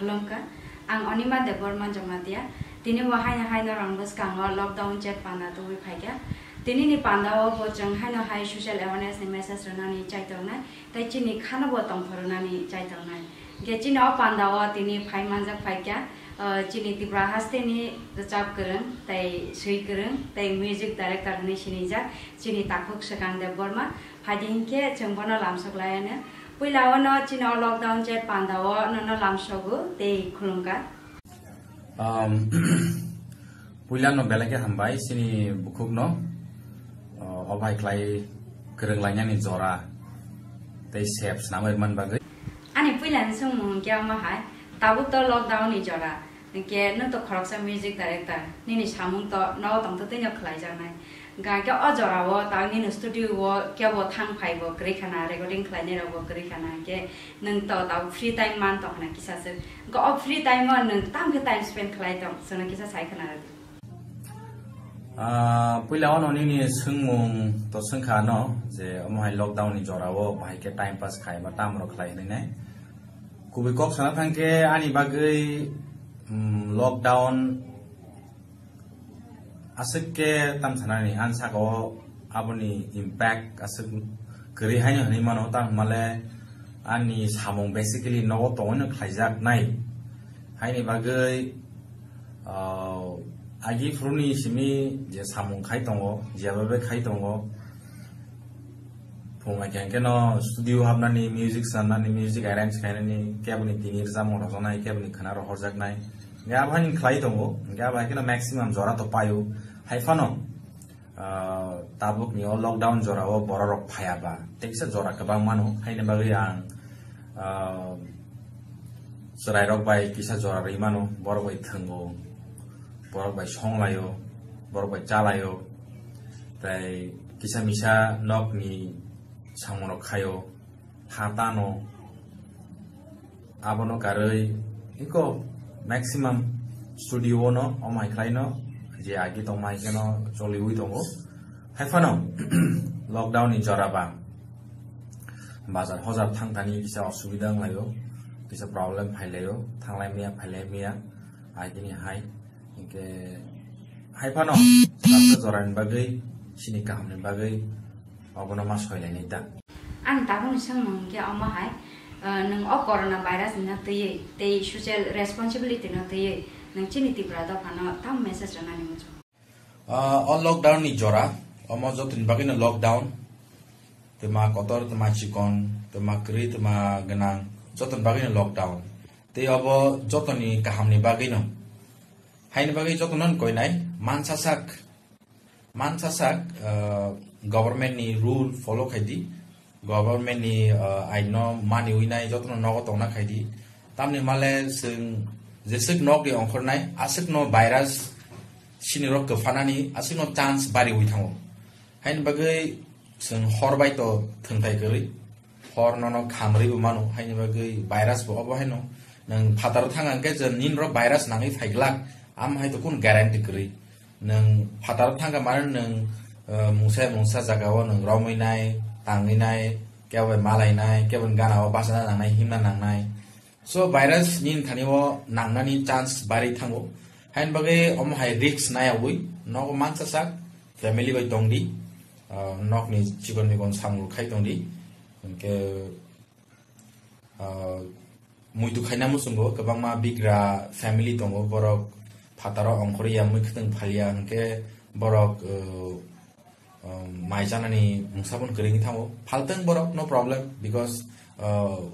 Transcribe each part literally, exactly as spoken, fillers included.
Khulumkha, ang Anima Debbarma Jamatia. Tini bo haino haino rang bwskango lockdown chet panda tubui phaikha. Tini ni panda o bo chwng haino hai social awareness ni message rwnani chaitongnai, tei chini khano bo tongthorunani chaitongnai. Hwnkhe chini o panda o tini phai manjak phaikha, uh, chini Tripura haste ni rwchap kwrwng tei swi kwrwng tei music director hwnwi sinijak chini takhuk Swkang Debbarma. Phaidi hinkhe chwng bono lamsok laianw. Puila o no chini o lockdown chet panda o nono lamsogo tei khulumkha. Um, puila no belai khe hambai chini bukhuk no, uh, obai khlai kwrwng lainani jora tei sep swnamwi man bagwi. Ani puila ni swngmung hinkhe omo hai, tabuk to lockdown ni jora. Hinkhe nwng to khoroksa music director, nini samung to nogo tongtwtwi no khlaijaknai. Hinkhe o jora o tang nini studio o kebo thang phai bo kwrwi khana, recording khlainai rok bo kwrwi khana, hinkhe nwng to tabuk free time man tong khana kisa swk. Hinkhe o free time o nwng tamo khe time spend khlai tong, chwngno kisa sai khna rwdi. Ah, puila o no nini swngmung to swngkha no je omo hai lockdown ni jora o bahai khe time pass khai ba tamo rok khlai hinwi nai. Kubui kok sana thangkhe ani bagwi, mm, lockdown aswk khe tam sanani, ani saka o aboni impact aswk kwrwi haino hinwi mano, tamo hwnmale ani samung basically nogo tongwino khlaijak nai. Haini bagwi, ah, agi phuruni simi je samung khai tongo, jeba bai khai tongo, phung hai khe no studio habnani, music sanani, music arrange khainani, keboni tini rwchapmung rwjaknai, keboni khwna rohorjaknai. Hingkhe abo haino khlai tongo, hingkhe abo hai kheno maximum jora to paio. Hai phano, ah, tabukni o lockdown jora o borok rok phaiya ba, tei kisa jora kwbang mano, haini bagwi ang, ah, chwrairok bai kisa jora rwi mano, borok bai thwngo, borok bai songlaio, borok bai chalaio, tei kisa misa nokni samungrok khaio, ha tano, abono karwi iko maximum studio o no omo hai khlai no je agi tongma hai kheno choliwi tongo. Hai phano lockdown ni jora ba bazar hojar thang thani kisa osubida wnglaio, kisa problem phailaio, thanglai maya phailai maya, agini hai. Hinkhe hai phano jora ni bagwi, chini kaham ni bagwi obono ma soilainai ta. Ang tabukni swngmung hinkhe omo hai, uh, nwng o corona virus ni no twiwi tei social responsibility no twiwi nwng chini Tripura dophano tamo message rwnani muchungo? Ah, o lockdown ni jora, omo jotoni bagwino lockdown, twma kotor, twma chikon, twma kwrwi, twma gwnang, jotoni bagwino lockdown. Tei obo jotoni kahamni bagwino. Haini bagwi jotono koinai mansasak, mansasak, ah, government ni rule follow khaidi, government ni, ah, ain no maniwi nai jotono nogo tongna khaidi. Tamni male chwng jeswk nok ni ongkhornai, aswk no virus sini rok kwphanani aswk no chance bariwi thango. Haini bagwi chwng hor bai to thwngthai kwrwi, hor nono khamrwi bo mano, haini bagwi virus bo obo haino. Nwng phataro thang hwnkhe je nini rok virus nangwi phai glak, amo hai to kunu guarantee kwrwi. Nwng phataro thangkha mane nwng, eh, mungsa mungsa jagao nwng romwi nai, tangwi nai, kebo bai malai nai, kebo ni gana o bachana nangnai, himna nangnai. So virus nini thani o nangnani chance bari thango. Haini bagwi omo hai risk nayawi nogo mansa sak family bai tongdi, ah, nokni chikon mikon samung khai tongdi. Hinkhe, ah, muitu khaina muchungo kwbangma bigra family tongo, borok phataro ongkhorya, mui khwtwng phalya, hinkhe borok, uh, um, mai chanani mungsa phano kwrwi wngwi thango. Phaltwng borok, no problem, because, uh,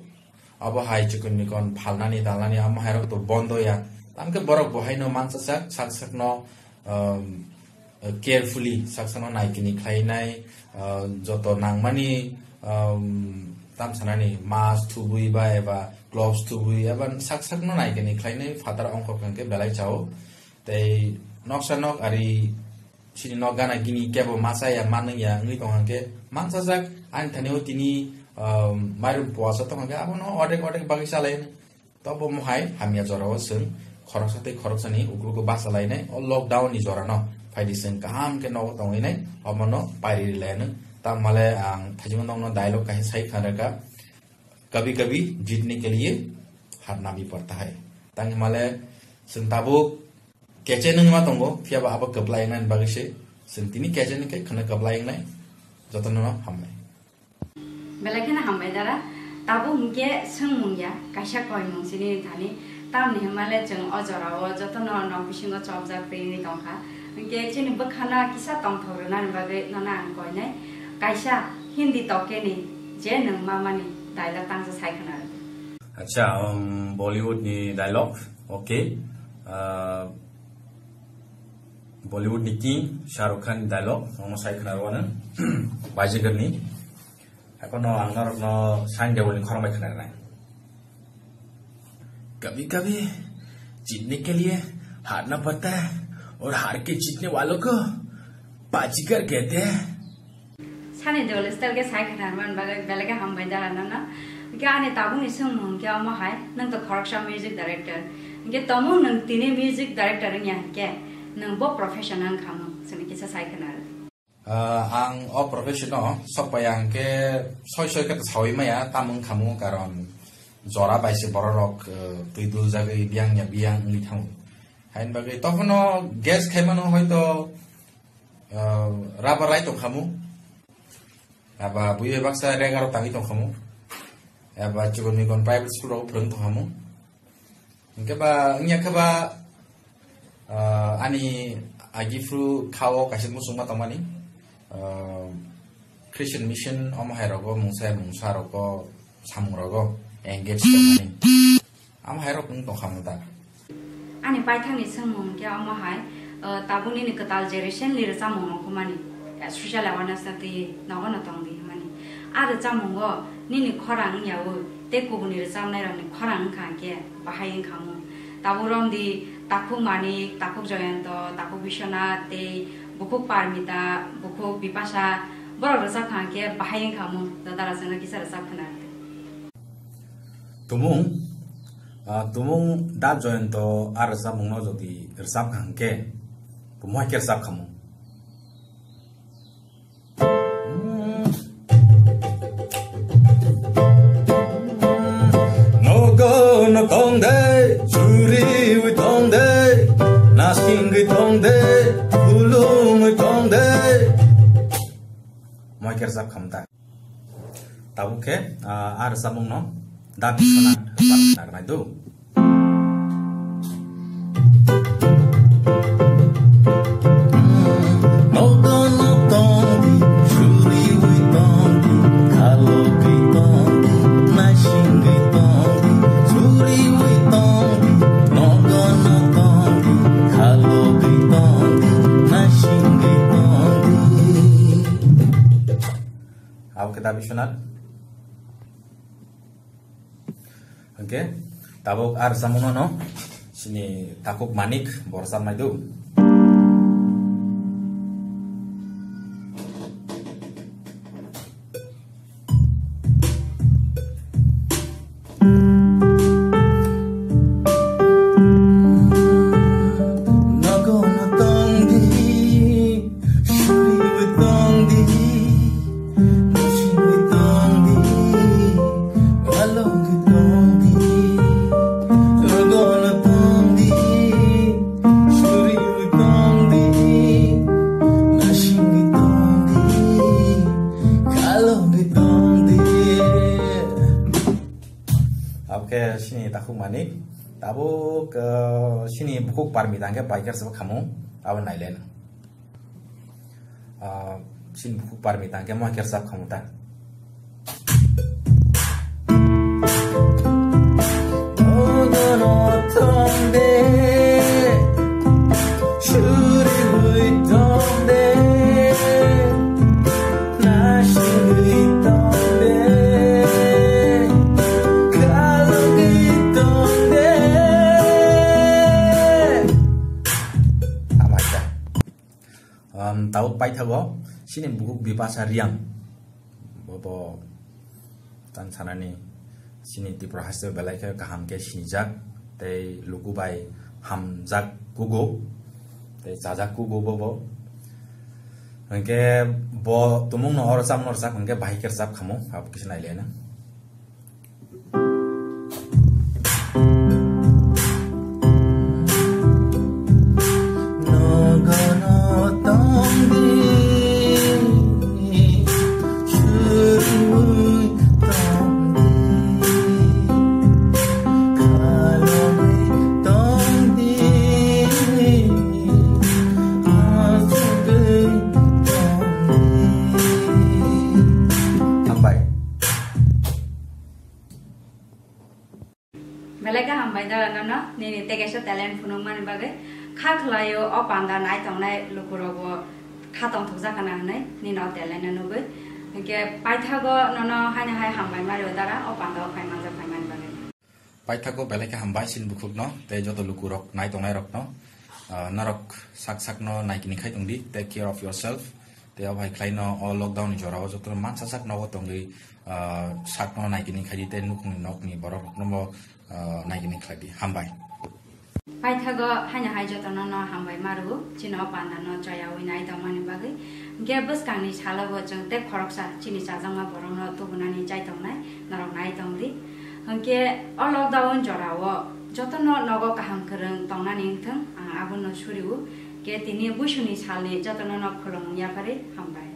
abo hai chikon mikon phalnani dalnani amo hairok to bondo ya. Tamkhe borok bo haino mansa sak, sak sakno, um, carefully saksano naikini khlainai, ah, joto nangmani, um, tam sanani mask thubui ba eba gloves thubui eba sak sakno naikini khlainai phatar ongkhor khe belai chao. Tei noksa nok ari sini nok gana gini kebo masa ya manung ya wngwi tong hwnkhe mansajak ani thani o tini, um, mairum puasa tong hwnkhe abono odek odek bagwi chalai. Tobo mohai hamya jorao chwng khoroksa tei khoroksani uklogo bachalainai o lockdown ni jorano phaidi chwng kaham khe nogo tongwinai omono pairi rilaianw. Tamale ang thaijima nokno dialogue kaisa sai khanrwkha, "Kabhi kabhi jeetne ke liye harna bhi padta hai." Tangwi male chwng tabuk keche nungma tongo, phiya ba abo kwplai wngnani bagwi se chwng tini keche nungkhe khwna kwplai wngnai. Jotono hambai. Belai kheno hambai dara. Tabuk hinkhe swngmung ya, kaisa koimung chini thani. Tamni hwnmale chwng o jorao jotono nok bisingo chopjak twi wngwi tongkha. Hinkhe chini bwkhano kisa tongthok rwnani bagwi nono ang koinai. Kaisa Hindi tokeni je nwng mamani dialogue tangsa sai khwna rwdi. Acha, um, Bollywood ni dialogue, okay. Uh, Bollywood ni king Shah Rukh Khan ni dialogue, omo sai khwna rwano. Bajigar ni. Ekono ang norokno Sunny Deol ni khorang bai khwna rwnai. कभी कभी जीतने के लिए हारना पड़ता है और हार के जीतने वालों को बाजीगर कहते हैं। Sunny Deol style khe sai khwna rwmani bagwi belai khe hambai dara nono. Hinkhe ani tabukni swngmung hinkhe omo hai, nwng to khoroksa music director. Hinkhe tomung nwng tini music director wngya hinkhe nwng bo profession wngkha mung, chwngno kisa sai khwna rw. Ah, ang o profession o sok pai ang khe soi soi khe to saui maya, tamo wngkha mung karon jora bai se borok rok, eh, twi dul jagwi biyang ya biyang wngwi thango. Haini bagwi tokhono guess khai mano hoito, eh, rubber rai tong khamu. Aba buibai baksa rega rok tangwi tong khamu. Aba chikon mikon private school rok phrwng tong khamu. Hinkhe ba, wngya khe ba, ah, ani agiphru khao kaisa muchungma tongmani, ah, Christian Mission omo hai rogo mungsa mungsa rogo samung rogo engage tongmani. Amo hai rok wng tongkha mung ta. Ani paithakni swngmung khe omo hai, ah, tabuk nini kwtal je recently rwchapmung ongkhormani, ah, social awareness no twi nogo no tong di hwnmani. A rwchapmungo nini khorang wngya ui tei kubuni rwchapnai rokni khorang wngkha hinkhe bahai wngkha mung. Tabuk romdi Takhuk Manik, Takhuk Joyonto, Takhuk Biswanath tei Bukhuk Parmita, Bukhuk Bipasa borok rwchapkha hinkhe bahai wngkha mung. Dada rajwkno kisa rwchap khwna rwdi. Tumung, ah, tumung da Joyonto a rwchapmungno jodi rwchapkha hinkhe, bo mohai khe rwchapkha mung. Nogo no tong de, churi wi tong de, nasing wi tong de, ulung wi tong de. Moi kerjak khamta. Tabuk khe, ah, a rwchapmungno da Biswanath rwchapna nai do. Nogo no tong di, churi wi tong di, khalogwi tong di, naisingwi tong di, churi wi tong di, nogo no tong di, khalogwi tong di, naisingwi tong di. Abo khe da Biswanath. Hwnkhe tabuk a rwchapmungno no chini Takhuk Manik bo rwchapnai do. Nogo no tong di, suri bo tong di. Bisingni tong di, khalogwi tong di, nogo no tong di, suri wi tong di, naisingwi tong di, khalogwi tong di. Abo khe chini Takhuk Manik, tabuk, eh, chini Bukhuk Parmita hwnkhe bai khe rwchapkha mung, abo nai le nang. Ah, chini Bukhuk Parmita hwnkhe mo khe rwchapkha mung ta. Nogo no tong de, churi wi tong de, naisingwi tong de, khalogwi tong de. Amai ta. Um, tabuk paithago chini Bukhuk Bipasa Reang. Bo, bo tang sanani chini Tripura haste belai khe kaham khe sinijak tei luku bai hamjak kugo tei chajak kugo bo, bo. Hwnkhe bo tumungno o rwchapno rwchap hwnkhe bahai khe rwchapkha mung, abo kisa nai le na. Bai dara nono nini tegaisa talent phunukmani bagwi kha khlaio, o panda nai tongnai lukurokbo kha tongthokjak kana hwnwi nini o talent no nugwi. Hinkhe paithago nono haino hai hambai mario dara o panda o phai manjak phaimani bagwi. Paithago belai khe hambai chini bukhukno tei joto lukurok nai tongnairokno, ah, norok sak sakno naikini khai tongdi, take care of yourself. Tei o bai khlaino o lockdown ni jorao jotono mansa sak nogo tongwi, ah, sakno naikini khaidi tei nukhungni nokni borok rokno bo, ah, naikini khlaidi. Hambai. Paithago haino hai jotono no hambai maru, chini o panda no choyawi nai tongmani bagwi. Hinkhe bwskangni salo bo chwng tei khoroksa chini chajakma borokno tubunani chai tongnai norok nai tongdi. Hinkhe o lockdown jorao jotono nogo kaham kwrwng tongnani wngthwng ang abono suriu. Hinkhe tini buisuni salni jotono no khulumung yapharwi hambai.